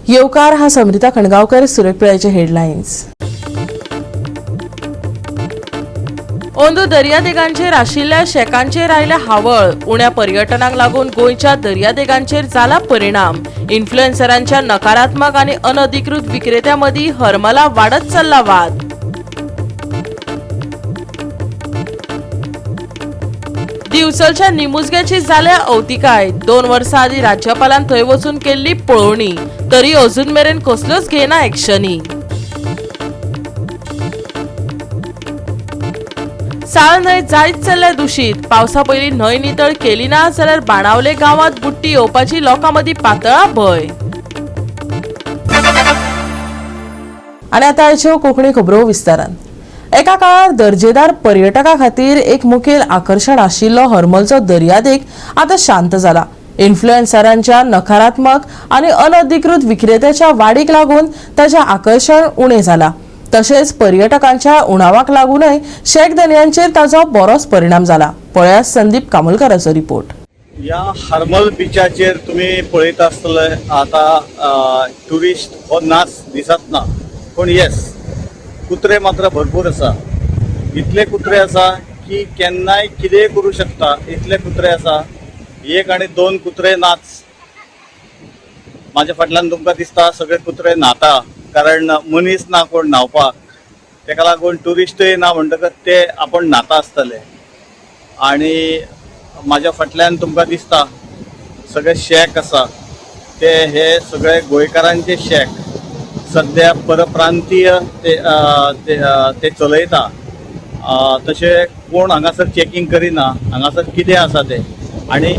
येवकार हा समृता खणगावकर. सुरेख हेडलायन्स. अंदू दर्यादेगांचेर आशिल्ल्या शेकांचेर आयल्या हावळ. उण्या पर्यटनाक लागून गोंयच्या दर्यादेगांचेर जाला परिणाम. इन्फ्लुएन्सरांच्या नकारात्मक आणि अनधिकृत विक्रेत्यां मदीं हरमला वाडत चल्ला वाद. दिवचलच्या निमुजग्याची जाल्या अवतिकाय. 2 वर्सां आदीं राज्यपालान थंय वचून केल्ली पळोवणी, तरी अजून मेरेन कसल्योच घेना एक्शनी. साळ न्हंय जायत चल्ल्या दुशीत. पावसा पयलीं न्हंय नितळ केली ना जाल्यार बाणावले गांवांत बुट्टी येवपाची लोकां मदीं पातळा भंय. आनी आतां आयच्यो कोंकणी खबरो विस्तारान. एका काळार दर्जेदार पर्यटका खातीर एक मुखेल आकर्शण आशिल्लो हरमलचो दर्यादेग आतां शांत जाला. इन्फ्लुएन्सरांच्या नकारात्मक आनी अनधिकृत विक्रेत्याच्या वाडीक लागून ताचें आकर्शण उणें जाला. तशेंच पर्यटकांच्या उणावाक लागूनय शेक धनयांचेर ताचो बरोच परिणाम जाला. पळयात संदीप कामलकाराचो रिपोर्ट. ह्या हरमल बिचाचेर तुमी पळयता आसतले, आतां ट्युरिस्ट हो नाच दिसत ना, पूण येस, कुत्रे मात्र भरपूर आसा. इतले कुत्रे आसा की केन्नाय कितेंय करूं शकता इतले कुत्रे आसा. एक आनी दोन कुत्रे नाच. म्हाज्या फाटल्यान तुमकां दिसता, सगळे कुत्रे न्हाता, कारण मनीस ना कोण न्हांवपाक. तेका लागून ट्युरिस्टय ना म्हणटकच ते आपूण न्हाता आसतले. आणि म्हाज्या फाटल्यान तुमकां दिसता, सगळे शॅक आसा ते हे सगळे गोंयकारांचे शॅक सद्या परप्रांतीय ते अ, ते अ, ते चलयता. तशें कोण हांगासर चॅकींग करिना हांगासर कितें आसा तें. आनी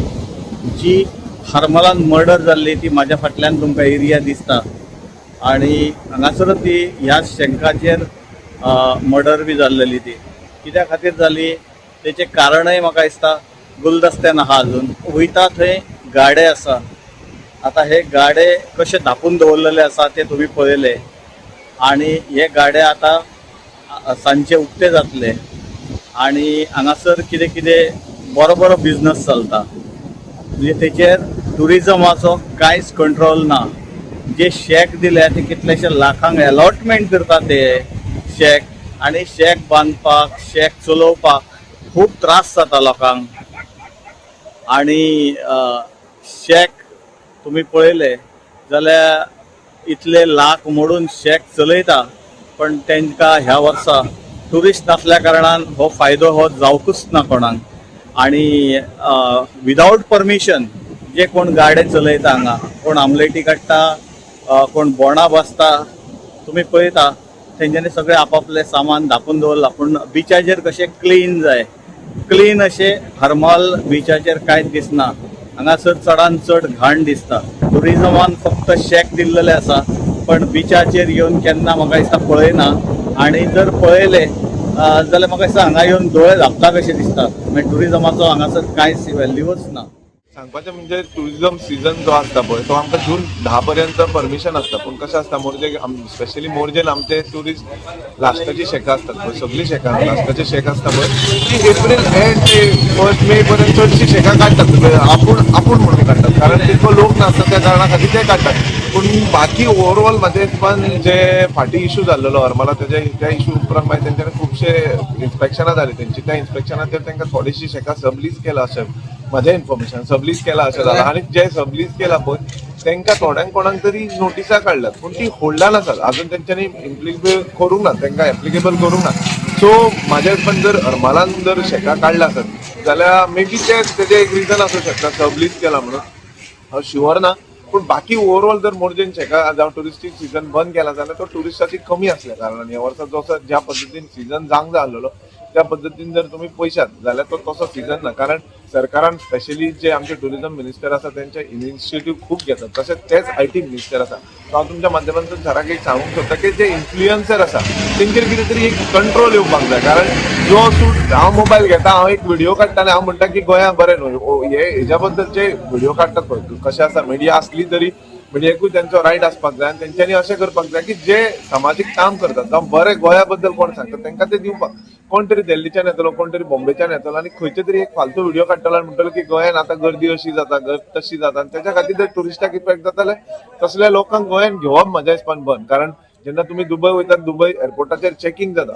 जी हरमलान मर्डर जाल्ली ती म्हाज्या फाटल्यान तुमकां एरिया दिसता आणि हांगासर ती ह्या शॅकाचेर मर्डर बी जाल्लेली. ती कित्या खातीर जाली तेचें कारणय म्हाका दिसता गुलदस्त्यान आहा. अजून वयता थंय गाडे आसा. आतां हे गाडे कशे धापून दवरलेले आसा ते तुमी पळयले आणि हे गाडे आतां सांजचे उक्ते जातले. आणि हांगासर कितें कितें बरो बरो बिजनस चलता, म्हणजे तेचेर ट्युरिजमाचो कांयच कंट्रोल ना. जे शॅक दिले ते कितलेशे लाखांक एलॉटमेंट करता ते शॅक आनी शॅक बांदपाक, शॅक चलोवपाक खूब त्रास जाता लोकांक. आणि शॅक तुमी पळयले जाल्यार इतले लाख मोडून शॅक चलयता, पण तांकां ह्या वर्सा ट्युरिस्ट नासल्या कारणान हो फायदो हो जावकूच ना कोणाक. आणि विदावट परमिशन जे कोण गाडे चलयता हांगा, कोण आमलेटी काडटा, कोण बोंडा बसता, तुमी पळयता तेंच्यांनी सगळें आपापलें सामान धापून दवरलां. पूण बिचाचेर कशें क्लीन जाय, क्लीन अशें हरमल बिचाचेर कांयच दिसना. हांगासर चडान चड घाण दिसता. ट्युरिजमान फक्त शॅक दिल्लेले आसा, पण बिचाचेर येवन केन्ना म्हाका दिसता पळयना. आनी जर पळयले जाल्यार म्हाका दिसता हांगा येवन दोळे धांपता कशे दिसता. मागीर ट्युरिजमाचो हांगासर कांयच व्हॅल्यूच ना. सांगपाचें म्हणजे ट्युरिझम सिजन जो आसता पळय, तो आमकां जून 10 पर्यंत परमिशन आसता. पूण कशें आसता, मोरजे स्पेशली मोरजेन आमचे ट्युरिस्ट लास्टाची शेकां आसतात पळय, सगळीं शेकां, लास्टाचे शेक आसता पळय, ती एप्रील एंड ते 1 मे पर्यंत चडशी शेकां काडटात. आपूण आपूण म्हणून काडटात, कारण तितको लोक नासता, त्या कारणा खातीर ते काडटात. पूण बाकी ओवरऑल म्हाज्या हिसपान जे फाटीं इशू जाल्लेलो हरमला, तेजे त्या इशू उपरांत मागीर तेंच्यांनी खुबशे इन्स्पेक्शनां जाली तेंची. त्या इन्स्पेक्शनाचेर तांकां थोडीशी शेकां सबलीज केला अशें म्हाजें इन्फॉर्मेशन, सबलीज केला अशें जालां. आनी जे सबलीज केला पळय, तांकां थोड्यांक कोणाक तरी नोटिसां काडल्यात, पूण ती होल्डान आसात अजून, तेंच्यांनी इम्प्लिकेबल करूंक ना, तांकां एप्लिकेबल करूंक ना. सो म्हाज्या हिसपान जर हरमलान जर शेकां काडल्या आसत जाल्यार मे बी ते तेजें एक रिजन आसूं शकता, सबलीज केला म्हणून, हांव शुअर ना. पूण बाकी ओवरऑल जर मोरजेन शेकां जावं ट्युरिस्टीक सिजन बंद केला जाल्यार तो ट्युरिस्टाची कमी आसल्या कारणान ह्या वर्सा जसो ज्या पद्दतीन सिजन जावंक जाय आसलेलो त्या पद्दतीन जर तुमी पळयशात जाल्यार तो तसो सिजन ना. कारण सरकारान स्पेशली जे आमचे ट्युरिझम मिनिस्टर आसा, तेंचे इनिशिएटीव खूब घेतात, तशेंच तेच IT minister आसा. सो हांव तुमच्या माध्यमांतून सराक एक सांगूंक सोदता की जे इन्फ्लुयन्सर आसा तेंचेर कितें तरी एक कंट्रोल येवपाक जाय. कारण जो सूट हांव मोबायल घेता, हांव एक व्हिडिओ काडटा आनी हांव म्हणटा की गोंया बरें न्हय, हे हेज्या बद्दल जे व्हिडिओ काडटात पळय, कशें आसा, मिडिया आसली तरी मिडियाकूय तेंचो रायट आसपाक जाय आनी तेंच्यांनी अशें करपाक जाय की जे समाजीक काम करतात जावं बरें गोंया बद्दल कोण सांगता, तांकां ते दिवपाक. कोण तरी दिल्लीच्यान येतलो, कोण तरी बॉम्बेच्यान येतलो आनी खंयचे तरी एक फालतू व्हिडिओ काडटलो आनी म्हणटलो की गोंयान आतां गर्दी अशी जाता, तशी जाता आनी तेच्या खातीर जर ट्युरिस्टाक इफेक्ट जाता जाल्यार तसल्या लोकांक गोंयान घेवप म्हज्या हिसपान बंद. कारण जेन्ना तुमी दुबय वयतात, दुबय एअरपोर्टाचेर चॅकिंग जाता,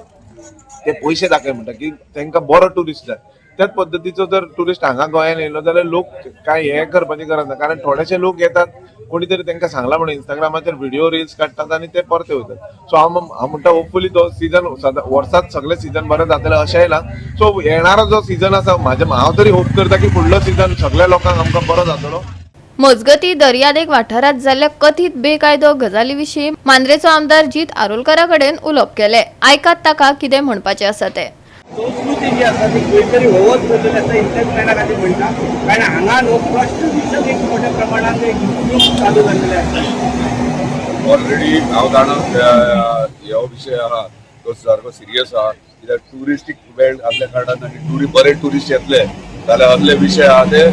ते पयशे दाखय म्हणटा की तांकां बरो ट्युरिस्ट जाय. त्याच पद्दतीचो जर ट्युरिस्ट हांगा गोंयान येयलो जाल्यार लोक काय हे करपाची गरज ना. कारण थोडेशे लोक येतात, कोणी तरी तांकां सांगला म्हणून इंस्टाग्रामाचेर व्हिडिओ रिल्स काडटात आनी ते परते वयतात. सो हांव म्हणटा होपफुली तो सिजन वर्सात सगळे सिजन बरें जातले अशें येयला. सो येणारो जो सिजन आसा म्हाजे हांव तरी होप करता की फुडलो सिजन सगळ्या लोकांक आमकां बरो जातलो. मजगती दर्यादेग वाठारात जाल्ल्या कथीत बेकायदो गजाली विशीं मांद्रेचो आमदार जीत आरोलकारा कडेन उलोवप केलें. आयकात ताका कितें म्हणपाचें आसा तें. संस्कृती जी आसा ती खंय तरी होवत वतली आसा इतलेंच कारणा खातीर म्हणटा, कारण हांगा न्हू प्रॉस्टिट्युशन एक मोठ्या प्रमाणात एक ग्रूप चालू जाल्लेले आसा. ऑलरेडी हांव जाणा हो विशय आहा तो सारको सिरियस आहा, कित्याक ट्युरिस्टीक वेळ आसल्या कारणान आनी बरे ट्युरिस्ट येतले जाल्यार असले विशय आहा ते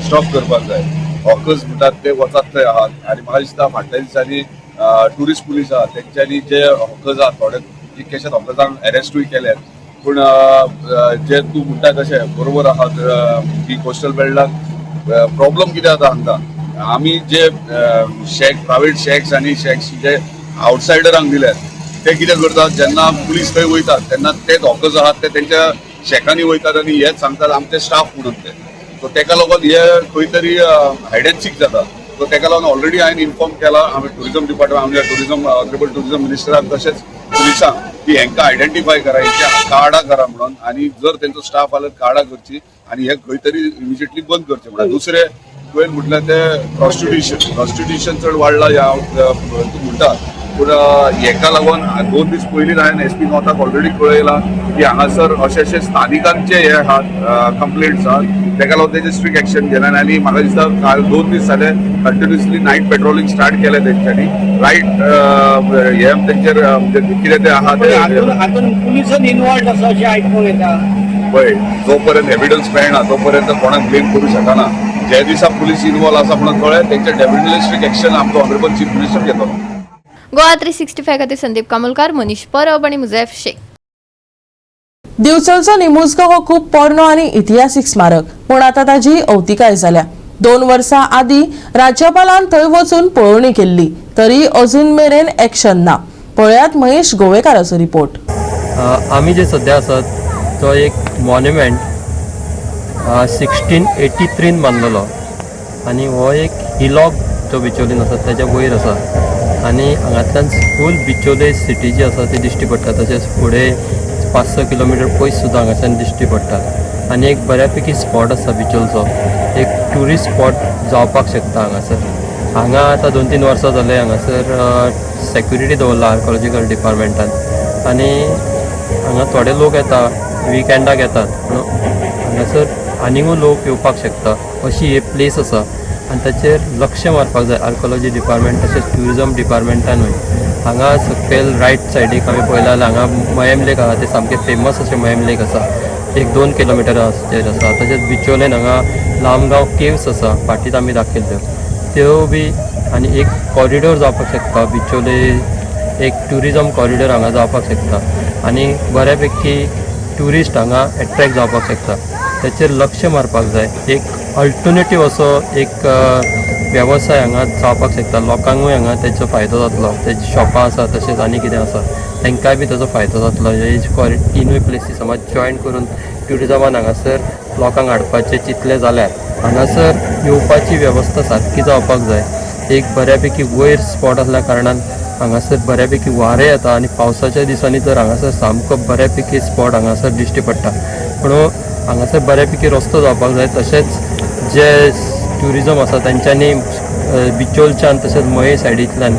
स्टॉप करपाक जाय. हॉकर्स म्हणटात ते वचात थंय आहात आनी म्हाका दिसता फाटल्या दिसांनी ट्युरिस्ट पुलीस आहात तेंच्यांनी जे हॉकर्स आहात थोडे कितकेशेच हॉकर्सांक एरेस्टूय केल्यात. पूण जे तूं म्हणटा तशें बरोबर आहा की कोस्टल बेल्टाक प्रॉब्लम कितें जाता हांगा आमी जे शॅक, प्रायवेट शॅक्स आनी शॅक्स जे आवटसायडरांक दिल्यात ते कितें करतात, जेन्ना पुलीस थंय वयतात तेन्ना ते हॉकर्स आहात ते तेंच्या शॅकांनी वयतात आनी हेच सांगतात आमचे स्टाफ म्हणून ते. सो तेका लागून हे खंय तरी हायड एंड सीक जाता. सो तेका लागून ऑलरेडी हांवें इन्फॉर्म केला आमी ट्युरिजम डिपार्टमेंट, आमच्या टुरिजम ऑनरेबल टुरिजम मिनिस्टराक तशेंच पुलिसांक की हेंकां आयडेंटिफाय करा, हेंची कार्डां करा म्हणून, आनी जर तेंचो स्टाफ आसल्यार कार्डां करची आनी हे खंय तरी इमिजिएटली बंद करचें. म्हणल्यार दुसरें तुवें म्हटलें तें प्रॉस्टिट्युशन चड वाडलां ह्या तूं म्हणटा, पूण हेका लागून 2 दीस पयलीं हांवें एस पी नॉर्थाक ऑलरेडी कळयलां की हांगासर अशे अशे स्थानिकांचे हे आहात कंप्लेंट्स आहात, तेका लागून तेजे स्ट्रिक्ट एक्शन घेतलें. आनी म्हाका दिसता काल 2 दीस जाले कंटिन्युअसली नायट पेट्रोलिंग स्टार्ट केलें तेंच्यांनी, रायट हे तेंचेर म्हणजे कितें तें आहा तें हातून पुलिसान इनवॉल्ड आसा अशें आयकूंक येता. पळय जो पर्यंत एविडन्स मेळना तो पर्यंत कोणाक ब्लेम करूं शकना. ज्या दिसा पुलीस इनवॉल्व आसा म्हणून कळ्ळें तेंचे डेफिनेटली स्ट्रिक्ट एक्शन आमचो ऑनरेबल चीफ मिनिस्टर घेतलो. गोवा 365 खातीर संदीप कामोलकार, मनीष परब आनी मुजैफ शेख. दिवचलचो निमुजगो हो खूब पोरणो आनी इतिहासीक स्मारक, पूण आतां ताजी अवतिकाय जाल्या. 2 वर्सां आदीं राज्यपालान थंय वचून पळोवणी केल्ली, तरी अजून मेरेन एक्शन ना. पळयात महेश गोवेकाराचो रिपोर्ट. आमी जे सद्या आसात तो एक मॉन्युमेंट 1683 बांदलेलो आनी हो एक हिलॉक जो बिचोलीन आसा तेज्या वयर आसा आनी हांगांतल्यान फूल बिचोले सिटी जी आसा ती दिश्टी पडटा. तशेंच फुडें 5-6 किलोमिटर पयस सुद्दां हांगाच्यान दिश्टी पडटा आनी एक बऱ्यापैकी स्पॉट आसा बिचोलचो, एक ट्युरिस्ट स्पॉट जावपाक शकता हांगासर. हांगा आतां 2-3 वर्सां जाले हांगासर सेक्युरिटी दवरला आर्कोलॉजिकल डिपार्टमेंटान आनी हांगा थोडे लोक येता, विकेंडाक येतात, पूण हांगासर आनीकूय लोक येवपाक शकता अशी ही प्लेस आसा आनी ताचेर लक्ष मारपाक जाय आर्कोलॉजी डिपार्टमेंट तशेंच ट्युरिजम डिपार्टमेंटानूय. हांगा सकयल रायट सायडीक आमी पळयलां जाल्यार हांगा मयेम लेक आसा, तें सामकें फेमस अशें मयेम लेक आसा, 1-2 किलोमिटराचेर आसा. तशेंच बिचोलेन हांगा लामगांव केव्स आसा, फाटींच आमी दाखयल्ल्यो त्यो बी, आनी एक कॉरिडोर जावपाक शकता बिचोले, एक ट्युरिजम कॉरिडोर हांगा जावपाक शकता आनी बऱ्यापैकी ट्युरिस्ट हांगा एट्रॅक्ट जावपाक शकता. तेचेर लक्ष मारपाक जाय. एक अल्टरनेटीव असो एक वेवसाय हांगा जावपाक शकता, लोकांकूय हांगा तेचो फायदो जातलो. तेजी शॉपां आसा तशेंच आनी कितें आसा तांकांय बी ताचो फायदो जातलो. हे तिनूय प्लेसी समज जॉयन करून ट्युरिजमान हांगासर लोकांक हाडपाचें चिंतलें जाल्यार हांगासर येवपाची वेवस्था सारकी जावपाक जाय. एक बऱ्यापैकी वयर स्पॉट आसल्या कारणान हांगासर बऱ्यापैकी वारें येता आनी पावसाच्या दिसांनी तर हांगासर सामको बऱ्यापैकी स्पॉट हांगासर दिश्टी पडटा. पूण हांगासर बऱ्यापैकी रस्तो जावपाक जाय. तशेंच जे ट्युरिजम आसा तेंच्यांनी बिचोलच्यान तशेंच मये सायडींतल्यान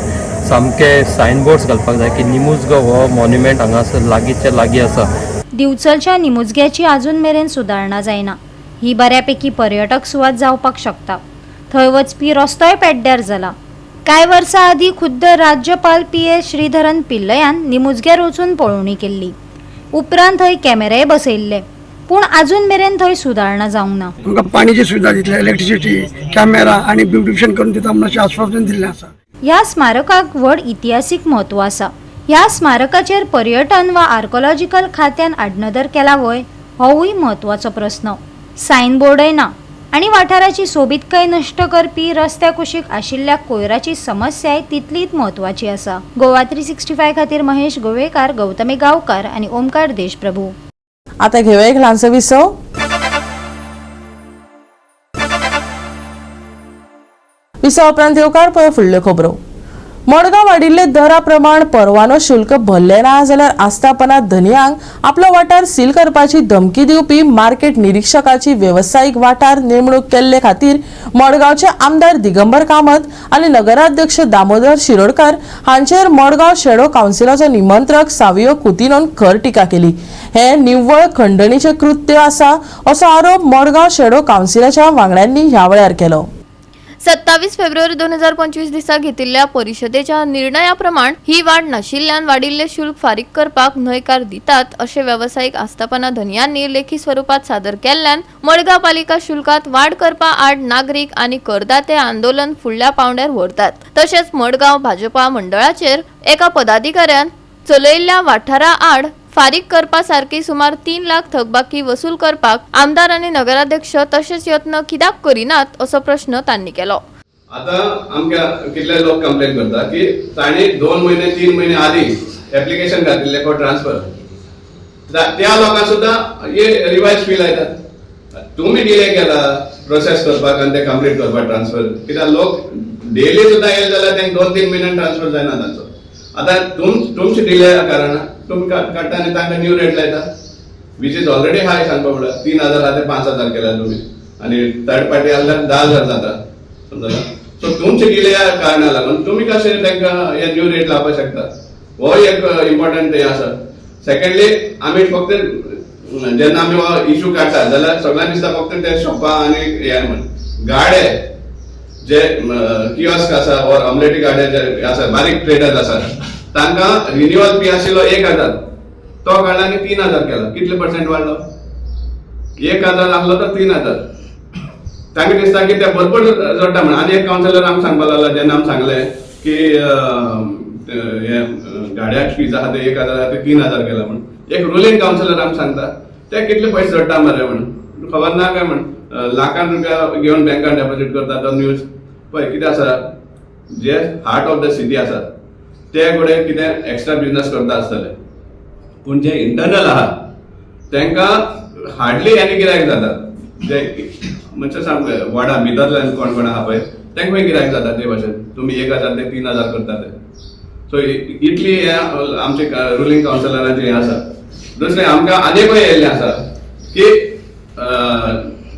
सामके सायन बोर्ड्स घालपाक जाय की निमुजगो हो मॉन्युमेंट हांगासर लागींच्या लागीं आसा. दिवचलच्या निमुजग्याची अजून मेरेन सुदारणा जायना. ही बऱ्यापैकी पर्यटक सुवात जावपाक शकता. थंय वचपी रस्तोय पेड्ड्यार जाला. कांय वर्सां आदीं खुद्द राज्यपाल पी.एस. श्रीधरन पिल्लयान निमुजग्यार वचून पळोवणी केल्ली. उपरांत थंय कॅमेरेय बसयल्ले, पूण अजून मेरेन थंय सुदारणा जावंक ना. आमकां पाणीची सुविधा दितले, इलेक्ट्रिसिटी, कॅमेरा आनी ब्युटिफिकेशन करून दिता म्हणून अशें आश्वासन दिल्लें आसा. ह्या स्मारकाक व्हड इतिहासीक म्हत्व आसा. ह्या स्मारकाचेर पर्यटन वा आर्कोलॉजिकल खात्यान आडनदर केला व्हय, होवूय म्हत्वाचो प्रस्न. सायन बोर्डय ना आनी वाठाराची सोबीतकाय नश्ट करपी रस्त्या कुशीक आशिल्ल्या कोयराची समस्याय तितलीच म्हत्वाची आसा. गोवा 365 खातीर महेश गोवेकार, गौतमी गांवकार आनी ओमकार देशप्रभू. आता घेवया एक ल्हानसो विसव. विसवा उपरांत येवकार पळय फुडल्यो खबरो. मडगांव वाडिल्ले दरा प्रमाण परवानो शुल्क भरले ना जाल्यार आस्थापना धनयांक आपलो वाठार सील करपाची धमकी दिवपी मार्केट निरिक्षकाची वेवसायीक वाठार नेमणूक केल्ले खातीर मडगांवचे आमदार दिगंबर कामत आनी नगराध्यक्ष दामोदर शिरोडकर हांचेर मडगांव शेडो कावन्सिलाचो निमंत्रक सावियो कुतिनोन खर टिका केली. हे निव्वळ खंडणीचे कृत्य आसा असो आरोप मडगांव शेडो कावन्सिलाच्या वांगड्यांनी ह्या वेळार केलो. 27 फेब्रुवारी 2025 दिसा घेतिल्ल्या परिशदेच्या निर्णया प्रमाण ही वाड नाशिल्ल्यान वाडिल्ले शुल्क फारीक करपाक न्हयकार दितात अशें वेवसायीक आस्थापना धनयांनी लेखी स्वरुपात सादर केल्ल्यान मडगांव पालिका शुल्कात वाड करपा आड नागरीक आनी करदाते आंदोलन फुडल्या पावंड्यार व्हरतात. तशेंच मडगांव भाजपा मंडळाचेर एका पदाधिकाऱ्यान चलयल्ल्या वाठारा आड फारीक करपा सारकी सुमार 3 लाख थकबाकी वसूल करपाक आमदार आनी नगराध्यक्ष तशेंच यत्न कित्याक करिनात असो प्रश्न तांणी केलो. आता आमकां कितले लोक कंप्लेन करता की तांणी 2 महिने 3 महिने आदी एप्लिकेशन घातिल्ले फॉर ट्रान्सफर, त्या लोकांक सुद्दां हे रिवायज फी लायतात. तुमी डिले केला प्रोसेस करपाक आनी ते कंप्लीट करपाक ट्रान्सफर, कित्याक लोक डेली सुद्दां येयले जाल्यार तांकां 2-3 म्हयन्यान ट्रान्सफर जायना तांचो. आतां तुमचे डिले कारणान तुमी काडटा आनी तांकां न्यू रेट लायता, which is already हाय. सांगपा म्हणल्यार 3,000 आहा ते 5,000 केल्या तुमी आनी थर्ड पार्टी आसल्यार 10,000 जाता, समजला. सो तुमचे डिले कारणा लागून तुमी कशें तांकां हे न्यू रेट लावपाक शकता, हो एक इम्पॉर्टंट हें आसा. सेकंडली आमी फक्त जेन्ना आमी हो इशू काडटा जाल्यार सगळ्यांक दिसता फक्त ते शॉपां आनी हे म्हण गाडे जे कियोस्क आसा ऑर ऑमलेटी गाडे जे आसा, बारीक ट्रेडर्स आसा, तांकां रिन्युअल फी आशिल्लो 1,000, तो काडला आनी 3,000 केला. कितले पर्सेंट वाडलो? 1,000 आसलो तर 3,000. तांकां दिसता की ते भरपूर जोडटा म्हण. आनी एक कावन्सिलर आमकां सांगपाक लागला, जेन्ना आमी सांगलें की हे गाड्याक फीज आहा ते 1,000 आहा ते 3,000 केला म्हण, एक रुलींग कावन्सिलर आमकां सांगता ते कितले पयशे जोडटा मरे म्हण, खबर ना काय म्हण, लाखान रुपया घेवन बँकान डेपॉझीट करता. तो न्यूज पळय कितें आसा, जे हार्ट ऑफ the city आसा ते कडेन कितें एक्स्ट्रा बिजनस करता आसतले, पूण जे इंटरनल आहा तांकां हार्डली आनी गिरायक जाता. जे म्हणजे सामकें वाडा भितरल्यान कोण कोण आहा पळय तांकां गिरायक जाता ते भाशेन तुमी 1,000 ते 3,000 करता ते. सो इतली हे आमचे रुलींग कावन्सिलरांचे हें आसा. दुसरें आमकां आनीकूय येयल्लें आसा की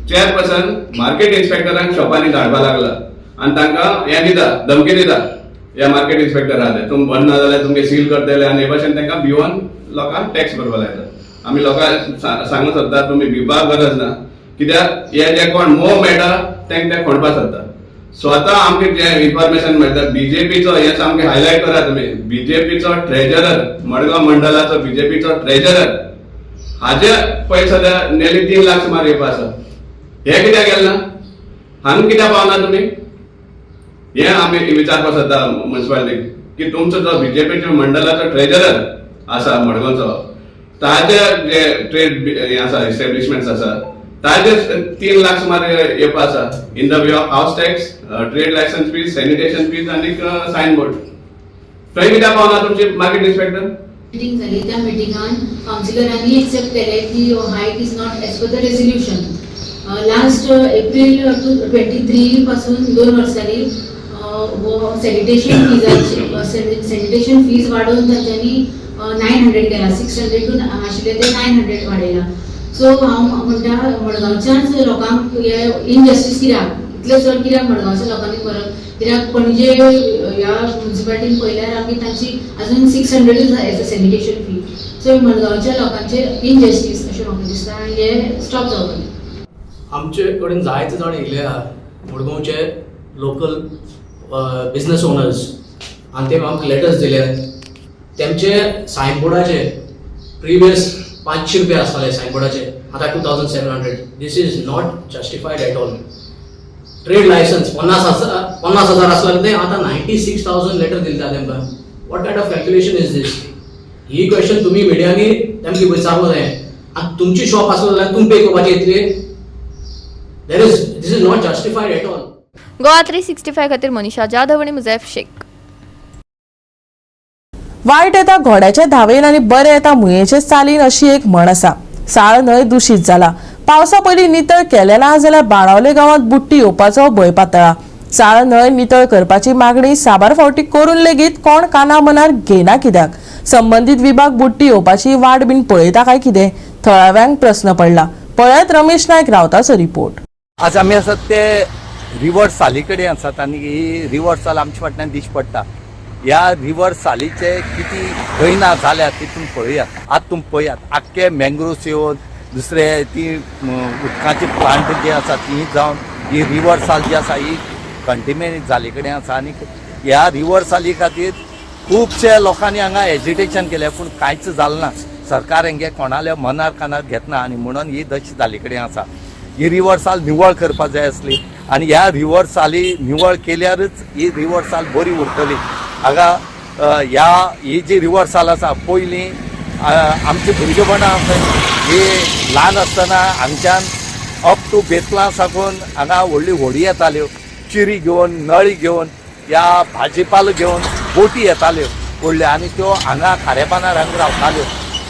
चेअरपर्सन मार्केट इन्स्पेक्टरांक शॉपांनी धाडपा लागला आनी तांकां हें दिता, धमकी दिता, ह्या मार्केट इन्स्पेक्टर आहा ते तुमी भरना जाल्यार तुमगे सील करतले आनी हे भाशेन तांकां भिवोन लोकांक टॅक्स भरपा लायता. आमी लोकांक सांगूंक सोदता तुमी भिवपाक गरज ना, कित्याक हे जे कोण मोह मेळटा तांकां ते खणपा सोदता. स्वता आमकां जे इन्फॉर्मेशन मेळटा बीजेपीचो, हे सामकें हायलायट करा तुमी, बीजेपीचो ट्रेजरर, मडगांव मंडळाचो बीजेपीचो ट्रेजरर हाजे पयशे सद्या नेली 3 लाख सुमार येवपा आसा. हे कित्याक गेले ना, हांगा कित्याक पावना तुमी, हे आमी विचारपाक सोदता मुन्सिपालिटीक की तुमचो जो बीजेपीच्या मंडळाचो ट्रेजरर आसा मडगांवचो, ताजे जे ट्रेड हे आसा, एस्टॅब्लिशमेंट्स आसा, ताजे 3 लाख सुमार येवपा आसा in the way of house tax, trade licence fees, sanitation fees आनी सायन बोर्ड. थंय कित्याक पावना तुमची मार्केट इन्स्पेक्टर? मिटींग जाली, त्या मिटिंगान कावन्सिलरांनी एक्सेप्ट केलें की hike is not as per the resolution. Last April 2 23 पासून 2 वर्सांनी हो सॅनिटेशन फिजाची सॅनिटेशन फीज वाडोवन तांच्यांनी 900 केला. 600 टू आशिल्ले ते 900 वाडयला. सो हांव म्हणटा, मडगांवच्याच लोकांक हे इनजस्टीस कित्याक, इतले चड कित्याक मडगांवच्या लोकांनी भरप कित्याक? पणजे ह्या मुन्सिपालिटीन पळयल्यार आमी तांची अजून 600 as a sanitation fee. So मडगांवच्या लोकांचेर इनजस्टीस अशें म्हाका दिसता आनी हे स्टॉप जावपाक जाय. आमचे कडेन जायते जाण येयल्ले आहा मडगांवचे लोकल बिजनस ओनर्स आनी ते आमकां लेटर्स दिले. तेमचे सायनबोर्डाचे प्रिवियस 500 रुपया आसताले सायनबोर्डाचे, आतां 2700. This is not justified at all. Trade licence 50,000 आसलें ते आतां 96,000 लेटर दिता तेमकां. What kind of calculation is this? He question तुमी मिडियांनी तांकां विचारूंक जाय. आनी तुमची शॉप आसलो जाल्यार तुमी पे करपाची येतली. There is this is not justified at all. Goa 365 खातीर मनीषा जाधव आनी मुजैफ शेख. वायट येता घोड्याच्या धावेन आनी बरें येता मुयेचे चालीन अशी एक म्हण आसा. साळ न्हंय दुशीत जाला. पावसा पयलीं नितळ केलें ना जाल्यार बाणावले गांवांत बुट्टी येवपाचो भंय पातळा. साळ न्हंय नितळ करपाची मागणी साबार फावटी करून लेगीत कोण काना मनार घेना कित्याक? संबंदीत विभाग बुट्टी येवपाची वाट बीन पळयता काय कितें? थळाव्यांक प्रस्न पडला. पळयात रमेश नायक रावताचो रिपोर्ट. आज आमी आसात ते रिवर साली कडेन आसात आनी ही रिवर साल आमच्या फाटल्यान दिश्टी पडटा. ह्या रिवर सालीचे किती दैना जाल्या ती तुमी पळयात. आतां तुमी पळयात आख्खे मँग्रोव्स येवन दुसरे ती उदकाचे प्लांट जे आसा ती जावन ही रिवर साल जी आसा ही कंटिमेट जाल्ले कडेन आसा. आनी ह्या रिवर साली खातीर खुबशे लोकांनी हांगा एजिटेशन केलें पूण कांयच जालें ना. सरकार हेंगे कोणाल्या मनार कानार घेतना आनी म्हणून ही दशा जाल्ले कडेन आसा. ही रिवर साल निवळ करपाक जाय आसली आनी ह्या रिवर साली निवळ केल्यारच ही रिवर साल बरी उरतली. हांगा ह्या ही जी रिवर साल आसा पयलीं आमची भुरगेपणां ही ल्हान आसतना हांगच्यान अप टू बेतलां साकून हांगा व्हडली व्हडी येताल्यो, चिरी घेवन, नळी घेवन, या भाजीपालो घेवन बोटी येताल्यो व्हडल्यो आनी त्यो हांगा खारेपानार हांगा रावताल्यो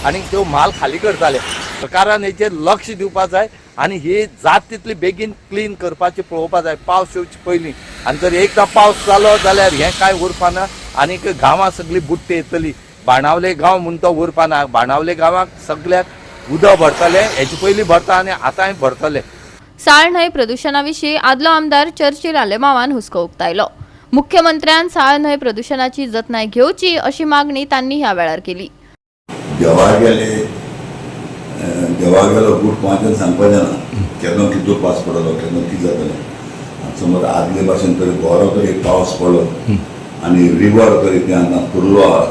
आनी त्यो म्हाल खाली करताले. सरकारान हेचेर लक्ष दिवपाक जाय आनी ही जात तितली बेगीन क्लीन करपाची पळोवपाक जाय पावस येवचे पयलीं. आनी जर एकदां पावस जालो जाल्यार हें कांय उरपाना आनीक गांवां सगळी बुट्टी येतली. बाणावले गांव म्हूण तो उरपाना. बाणावले गांवाक सगळ्याक उदक भरतले, हेचे पयलीं भरता आनी आतांय भरतले. साळ न्हंय प्रदुशणा विशीं आदलो आमदार चर्चिल आलेमावान हुस्को उक्तायलो. मुख्यमंत्र्यान साळ न्हंय प्रदुशणाची जतनाय घेवची अशी मागणी तांणी ह्या वेळार केली. देवा गेले देवा गेलो बूट कोणाच्यान सांगपाचें ना, केन्ना कितलो पावस पडलो केन्ना कितें जातलें. आनी समज आदले भाशेन तरी बरो तरी पावस पडलो आनी रिवर तरी तें आतां पुरलो आहा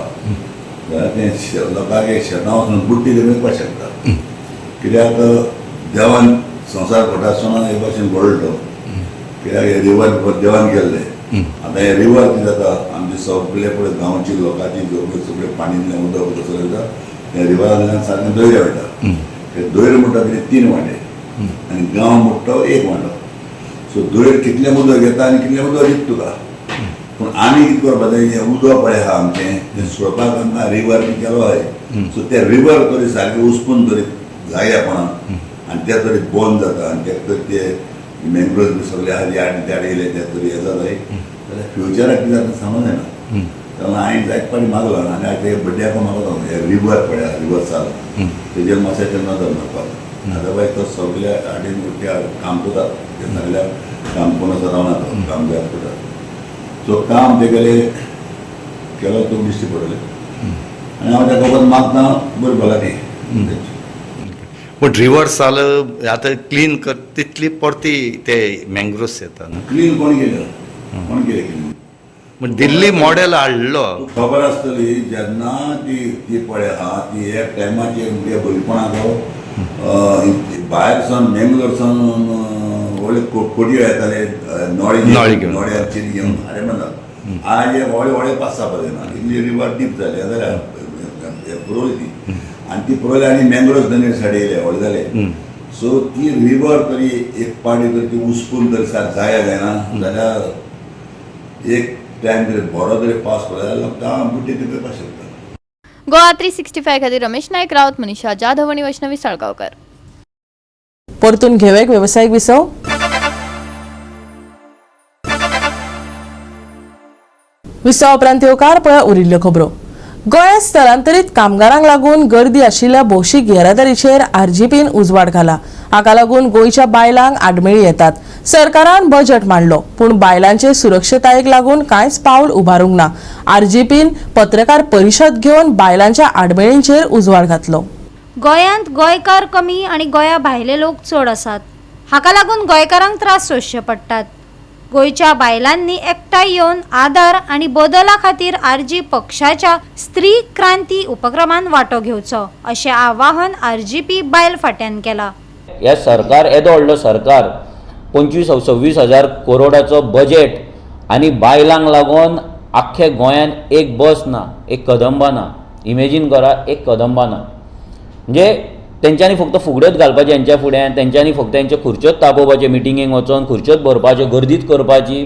जाल्यार तें लोकांक एक शेतां वचून बुट्टी तरी मेळपाक शकता. कित्याक देवान संवसार घडटा आसतना हे भाशेन घडलो. कित्याक हे रिवर देवान केल्ले. आतां हे रिवर कितें जाता आमचे सगळे पळय गांवची लोकांची सगळे पाणींतलें उदक उदक सगळें वयता त्या रिवरांतल्यान सारकें दर्या वयता. ते दोयर म्हणटा कितें 3 वांटे आनी गांव म्हणटा तो 1 वांटो. सो दोयर कितलें उदक घेता आनी कितलें उदक दिता तुका. पूण आमी कितें करपाक जाय, हें उदक पळय आहा आमचें तें सोडपाक आमकां रिवर बी केलो आहाय. सो ते रिवर तरी सारकें उसपून तरी जाय आपणाक आनी ते तरी बंद जाता आनी ते तरी ते मँग्रोव्स बी सगळे आहा ते आड ते येयले ते तरी हें जाता जाल्यार फ्युचराक कितें जाता सांगूं जायना. तेन्ना हांवें जायते फावटी मागलो आनी हांवें ते बड्ड्याक मागलो हे रिवर पळय रिवर चाल तेजेर मातशें नदर मारपाक. अदरवायज तो सगल्या आडीन त्या काम करता ते सगल्या काम कोण असो रावना तो काम जायत करता. सो काम तेगेले केलो तो दिश्टी पडले आनी हांव ताका वचून मागता बरी भलायकी. पूण रिवर साल आतां क्लीन कर तितली परती ते मँग्रोव्स येता न्हू. क्लीन कोण केलं कोण केलें क्लीन? पूण दिल्ली मॉडेल हाडलो. खबर आसतली जेन्ना ती ती पळय आहा ती एक टायमाचेर म्हणजे भुरगेपणाक भायर सावन मेंगलोर सावन व्हडले कोटयो येताले नोळे नळे घेवन. नोळ्याचेर घेवन अरे म्हणटा आज हे व्हडले व्हडले पास जावपाक जायना इतली रिवर डीप जाली जाल्यार पुरवली ती आनी ती पुरवली आनी मँग्रोव्स दोनी सायड येयले व्हडले जाले. सो ती रिवर तरी एक पाटी तरी ती उसपून तरी सारक जाया जायना जाल्यार एक टायम तरी बरो तरी पावस पडलो जाल्यार लोक बुड्डी ती करपाक शकता. गोवा 365 खातीर रमेश नायक रावत, मनीषा जाधव आनी वैष्णवी साळगांवकर. परतून घेवया वेवसायीक विसव. विसवा उपरांत येवकार पळय उरिल्ल्यो खबरो. गोंयांत स्थलांतरीत कामगारांक लागून गर्दी आशिल्ल्या भौशीक येरादारीचेर आरजीपीन उजवाड घाला. हाका लागून गोंयच्या बायलांक आडमेळी येतात. सरकारान बजेट मांडलो पूण बायलांचे सुरक्षतायेक लागून कांयच पावल उबारूंक ना. आरजीपीन पत्रकार परिशद घेवन बायलांच्या आडमेळींचेर उजवाड घातलो. गोंयांत गोंयकार कमी आनी गोंया भायले लोक चड आसात. हाका लागून गोंयकारांक त्रास सोंसचे पडटात. गोंयच्या बायलांनी एकठांय येवन आदार आनी बदला खातीर आरजी पक्षाच्या स्त्री क्रांती उपक्रमान वांटो घेवचो अशें आवाहन आरजीपी बायल फांट्यान केलां. हे सरकार येदो व्हडलो सरकार 25-26 हजार करोडाचो बजेट आनी बायलांक लागून आख्खे गोंयान एक बस ना, एक कदंबा ना. इमेजीन करा, एक कदंबा ना. म्हणजे तेंच्यांनी फक्त फुगड्योच घालपाच्यो हेंच्या फुड्यान, तेंच्यांनी फक्त तेंच्यो खुर्च्योच तापोवपाच्यो, मिटिंगेक वचोन खुर्च्योच भरपाच्यो, गर्दीच करपाची,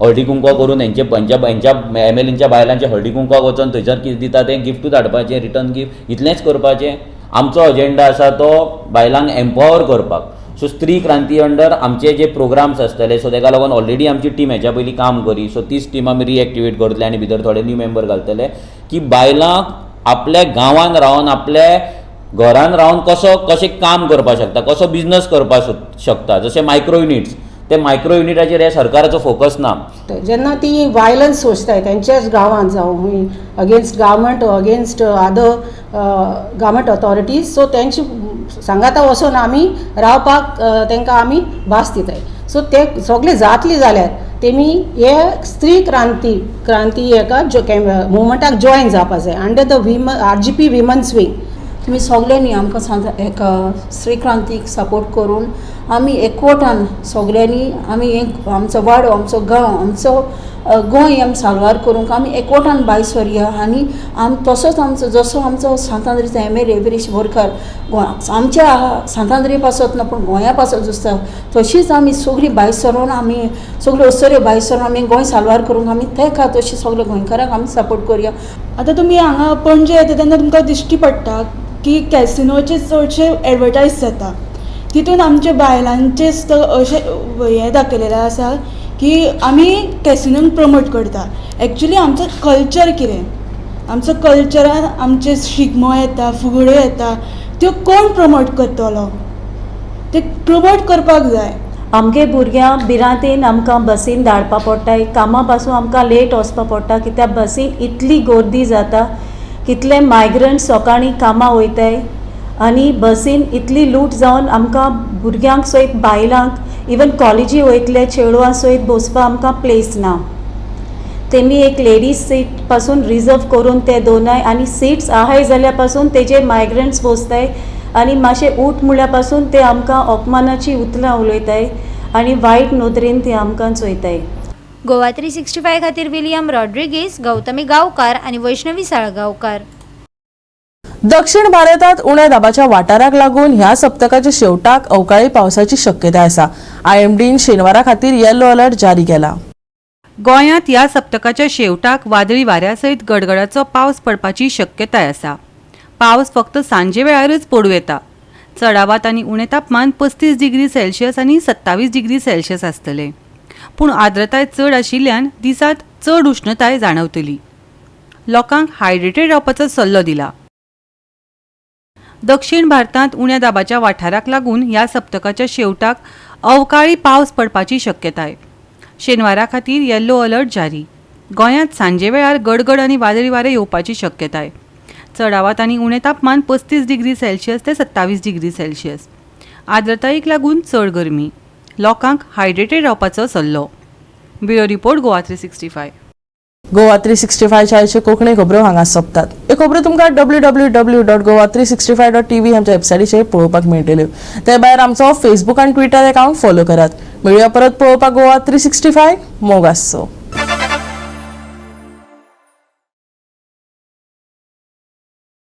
हळदी कुंकवा करून हेंचे हेंच्या हेंच्या एम एल एच्या बायलांचे हळदी कुंकवाक वचोन थंयसर कितें दिता तें गिफ्टूच हाडपाचें, रिटर्न गिफ्ट, इतलेंच करपाचें. आमचो अजेंडा आसा तो बायलांक एम्पावर करपाक. सो स्त्री क्रांती अंडर आमचे जे प्रोग्राम्स आसतले, सो तेका लागून ऑलरेडी आमची टीम हेच्या पयलीं काम करी, सो तीच टीम आमी रिएक्टिवेट करतले आनी भितर थोडे न्यू मेंबर घालतले की बायलांक आपल्या गांवांत रावन, आपल्या घरान रावन कसो कशें काम करपाक शकता, कसो बिजनस करपाक शकता. जशे मायक्रो युनिट्स, ते मायक्रो युनिटाचेर हे सरकाराचो फोकस ना. जेन्ना ती वायलन्स सोंसताय तेंच्याच गांवांत जावं against government, against other government authorities, so तेंचे सांगाता वचोन आमी रावपाक तांकां आमी भास दिताय. सो ते सगळे जातली जाल्यार तेमी हे स्त्री क्रांती क्रांती हेका मुवमेंटाक जॉयन जावपा जाय under the women RGP women's wing. तुमी सगल्यांनी आमकां एका स्त्री क्रांतीक सपोर्ट करून आमी एकवटान सगल्यांनी आमी एक आमचो वाडो, आमचो गांव, आमचो गोंय आमी साल्वार करूंक आमी एकवटान भायर सरया. आनी आम तसोच आमचो जसो आमचो सांत आंद्रेचो MLA Viresh Borkar आमच्या सांत आंद्रे पासत ना पूण गोंया पासत झुजता, तशीच आमी सगळीं भायर सरोन आमी सगळ्यो अस्तुऱ्यो भायर सरोन आमी गोंय साल्वार करूंक आमी तेका तशी सगल्या गोंयकारांक आमी सपोर्ट करया. आतां तुमी हांगा पणजे येता तेन्ना तुमकां दिश्टी पडटा की कॅसिनोचे चडशे एडवर्टायज जाता, तितून आमच्या बायलांचे अशें हें दाखयलेलें आसा की आमी कॅसिनोक प्रमोट करता. एक्चुली आमचो कल्चर कितें, आमचो कल्चरान आमचे शिगमो येता, फुगड्यो येता, त्यो कोण प्रमोट करतलो, ते प्रमोट करपाक जाय. आमगे भुरग्यांक भिरांतेन आमकां बसीन धाडपा पडटा, कामा पासून आमकां लेट वचपा पडटा, कित्याक बसीन इतली गर्दी जाता, कितले मायग्रंट सकाळीं कामां वयताय आनी बसीन इतली लूट जावन आमकां भुरग्यांक सयत बायलांक इवन कॉलेजी वयतले चेडवां सयत बसपाक आमकां प्लेस ना. तेमी एक लेडीज सीट पासून रिजर्व करून ते दोनाय आनी सिट्स आहाय जाल्यार पासून तेजेर मायग्रंट्स बसताय आनी मातशें ऊठ म्हळ्यार पासून ते आमकां अपमानाची उतरां उलयताय आनी वायट नदरेन ते आमकां चोयताय. गोवा 365 खातीर विलियम रॉड्रिगीस, गौतमी गांवकार आनी वैष्णवी साळगांवकार. दक्षिण भारतात उण्या दाबाच्या वाठाराक लागून ह्या सप्तकाच्या शेवटाक अवकाळी पावसाची शक्यताय आसा. आयएमडीन शेनवारा खातीर येलो अलर्ट जारी केला. गोंयांत ह्या सप्तकाच्या शेवटाक वादळी वाऱ्या सयत गडगडाचो पावस पडपाची शक्यताय आसा. पावस फक्त सांजे वेळारच पडूं येता. चडावात आनी उणें तापमान 35 डिग्री सेल्सियस आनी 27 डिग्री सेल्सियस आसतलें, पूण आर्द्रताय चड आशिल्ल्यान दिसांत चड उश्णताय जाणवतली. लोकांक हायड्रेटेड रावपाचो सल्लो दिला. दक्षिण भारतांत उण्या दाबाच्या वाठाराक लागून ह्या सप्तकाच्या शेवटाक अवकाळी पावस पडपाची शक्यताय. शेनवारा खातीर येल्लो अलर्ट जारी. गोंयांत सांजे वेळार गडगड आनी वादळी वारें येवपाची शक्यताय. चडावात आनी उणें तापमान 35 डिग्री सेल्सियस ते 27 डिग्री सेल्सियस. आर्द्रतायेक लागून चड गरमी. लोकांक हायड्रेटेड रावपाचो सल्लो. Bureau report, Goa 365. Goa 365च्या आयच्यो कोंकणी खबरो हांगा सोंपतात. ह्यो खबरो तुमकां www.goa365.tv आमच्या वेबसायटीचेर पळोवपाक मेळटल्यो. ते भायर आमचो फेसबूक आनी ट्विटर अकाउंट फॉलो करात. मेळुया परत पळोवपाक गोवा 365. मोग आसचो.